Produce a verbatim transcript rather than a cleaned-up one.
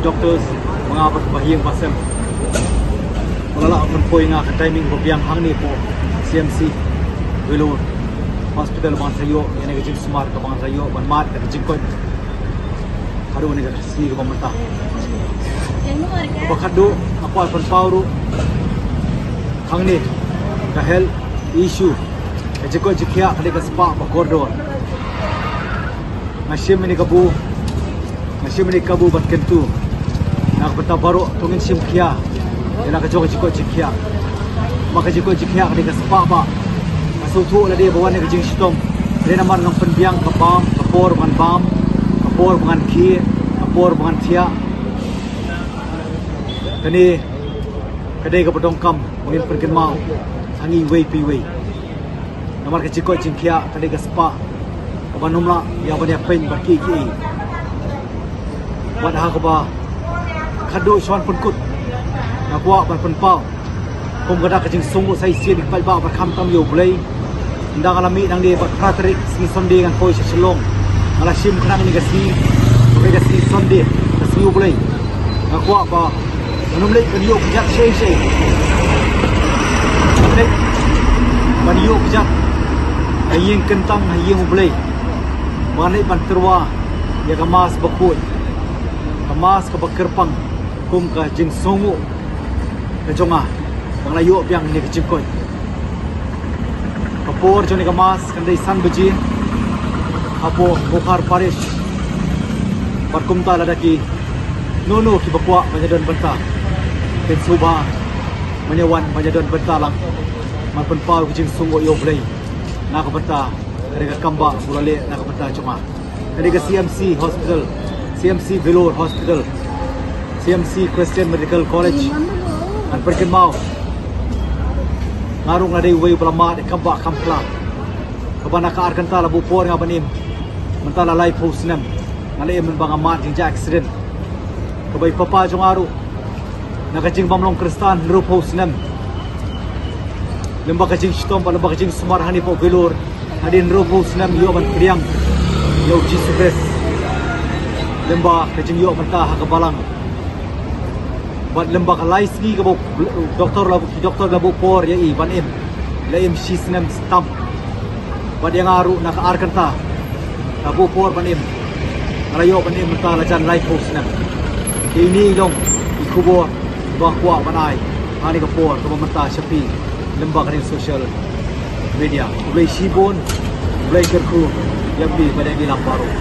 Doctors, ma nga bad ba ïing ba sem. Ba la lah ban poi nga ka timing ba biang hangne hapoh C M C Vellore Hospital ban sa ïoh ïa kane ka jingsumar ka ban sa ïoh ban mad ka jingkoit. Haduh kane ka sngi kaba mynta. Kaba khatduh nga kwah ban pynpaw ruh hangne ka health issue. Ka jingkoit jingkhiah ka dei ka spah ba kordor. Nga shim ïa kane ka kabu, nga shim ïa kane ka kabu bad kyntu. Na ka bynta baroh to ngin shim khia ïa la ka jong ka jingkoit jingkhiah. Ma ka jingkoit jingkhiah ka dei ka spah ba nga sngewthuh lade ba wan ïa ka jingshitom. Ka dei namar ngam pynbiang ka bam, ka por ba ngan bam, ka por ba ngan khie, ka por ba ngan thiah. Kane ka dei kaba donkam ba ngin pynkynmaw ha ngi iwei pa iwei. Namar ka jingkoit jingkhiah ka dei ka spah kaba nym lah ïa ban ïapeiñ bad kiei kiei. Wat ha kaba khatduh shuwa ban pynkut nga kwah ban pynpaw kum ka dak ka jingsngew sa shisien ïa ki paidbah bad khamtam ïa U Blei. Ynda nga la mih nangne bad phra tarik sngi Sunday ngan poi sha Shillong. Nga la shim khnang ïa kane ka sngi, kane ka sngi Sunday, ka sngi U Blei. Nga kwah ba ngan ym leit ban ïoh kjat shisha. Leit ban ïoh kjat ha ïing kyntang, ha ïing U Blei. Ba ngan leit ban tyrwa ïa ka Mass bakhuid, ka Mass kaba kyrpang kum ka jingsngew ka jong nga ba nga la ïoh biang ïa kane ka jingkoit. Ka por jong kane ka Mass kan dei san baje hapoh Mukhar Parish. Bad kumta lada kino kino kiba kwah ban ïadon bynta, kin sngewbha ban ïawan ban ïadon bynta lang. Ban pynpaw ka jingsngew ïa U Blei na ka bynta ka dei ka kam ba u la leh na ka bynta jong nga. Kane ka C M C Hospital, C M C Vellore Hospital, C M C Christian Medical College. Ngan pynkynmaw, nga ruh nga dei uwei uba la mad ïa ka kam ba kham pla. Kaba na ka ar kynta la buh por ïa nga ban im. Mynta la laiphew snem nga la im, mynba nga mad jingjia accident. Kaba i papa jong nga ruh na ka jingbym long Khristan hynriewphew snem. Lem bad ka jingshitom bad lem bad ka jingsumar hangne hapoh Vellore hadien hynriewphew snem ïoh ban pdiang ïa U Jisu Khrist. Lem bad ka jingïoh bynta ha ka balang. Bad lem bad ka lai sngi kaba u doktor la, ki doktor la buh por ïa i ban im, la im shi snem tam. Bad ïa nga ruh na ka ar kynta la buh por ban im. Nga la ïoh ban im mynta la jan laiphew snem. Te ine i long i khubor ba nga kwah ban ai ha kane ka por kaba mynta sha phi lem bad kane ka social media. U Blei shibun, U Blei kyrkhu ïa phi bad ïa ngi lang baroh.